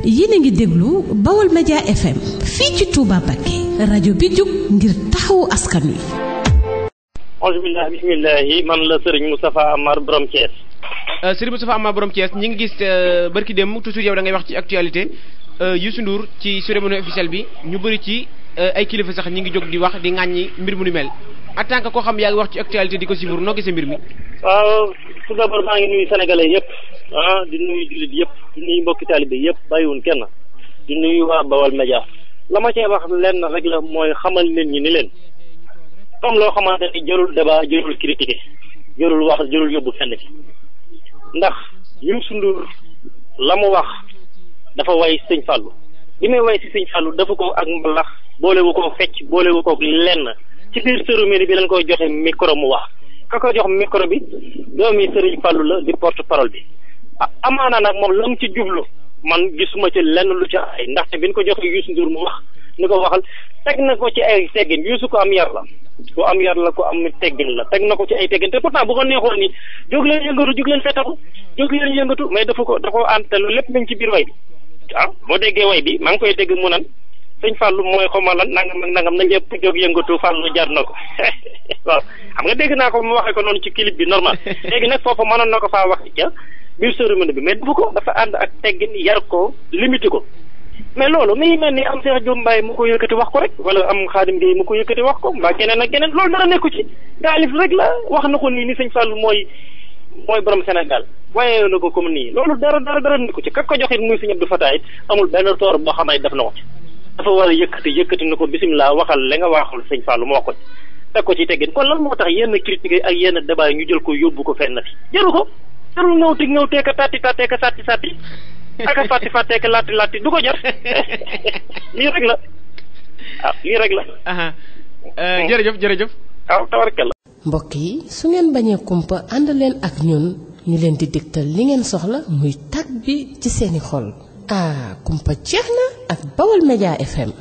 yéen a ngi déglu Bawol Média FM fii ci Touba Mbacké rajo bi jóg ngir taxawu askan wi. alhamdulilah bisimilah man la Serigne Moustapha Amar Borom Thiès. Serigne Moustapha Amar Borom Thiès ñi ngi gis barki dem toujours yow da ngay wax ci actualité Youssou Ndour ci cérémonie officielle bi ñu bëri ci ay kilifa sax ñi ngi jóg di wax di ŋàññi mbir mu ni mel en tant que koo xam yaa ngi wax ci actualité di ko suivre noo gisee mbir mi. waaw tout d'abord maa ngi nuyu sénégalais yëpp di nuyu jullit yëpp di nuyu mbokki taalibe yëpp bàyyiwun kenn di nuyu waa Bawol Média la ma cee wax lenn rek la mooy xamal nit ñi ni leen comme loo xamante ni jërul débat jërul critiquer jërul wax jërul yóbbu fenn fi ndax Youssou Ndour la mu wax dafa way sëñ Fallou bi muy way si sëñ Fallou dafa ko ak mbalax boolewu ko fecc boolewu ko lenn ci biir cérémonie bi lañ koy joxe micro mu wax ka ko jox micro bi doomi Sëriñ Fallou la di porte parole bi amaana nag moom lam ci jublu man gisuma ci lenn lu ci ay ndaxte biñ ko joxe Youssou Ndour mu wax ni ko waxal teg na ko ci ay teggin Youssou ko am yar la ku am yar la ku am teggin la teg na ko ci ay teggin te pourtant bu ko neexoon ni jóg leen yëngatu jóg leen fetaku jóg leen yëngatu mais dafa ko ànd te lu lépp nañ ci biir way bi waaw boo déggee way bi maa ngi koy dégg mu nan sëñ Fallou mooy xawma lan nangam ak nangam nañ ñëpp jóg yëngatu Fallou jar na ko waaw xam nga dégg naa ko mu waxee ko noonu ci clip bi normal léegi nag foofu mënoon na ko faa wax ca biir cérémonie bi mais dafa ko dafa ànd ak teggin yar ko limité ko mais loolu mi ngi mel ni am Cheikh Diop Mbaye mu ko yëkkati wax ko rek wala am Khadim Gueye mu ko yëkkati wax ko mbaa keneen ak keneen loolu dara nekku ci gaalif rek la wax na ko nii ni sëñ Fallou mooy borom Sénégal waaye na ko comme nii loolu dara nekku ci kak ko joxit muy sëñ Abdou Fatah it amul benn toor boo xam ne def na ko ci dafa war a yëkkati na ko bisimilah waxal la nga waxul sëñ Fallou moo ko teg ko ci teggin kon lan moo tax yenn critiques ak yenn débat yi ñu jël ko yóbbu ko fenn fi jaru ko jarul ñëw teeka tàtti sàtti aka fàtte laati du ko jar lii rek la waaw lii rek la. jërëjëf. waaw tabarkalla. mbokk yi su ngeen bañee kumpa ànd leen ak ñun ñu leen di dégtal li ngeen soxla muy tag bi ci seeni xol kumpa jeex na ak Bawol Média FM.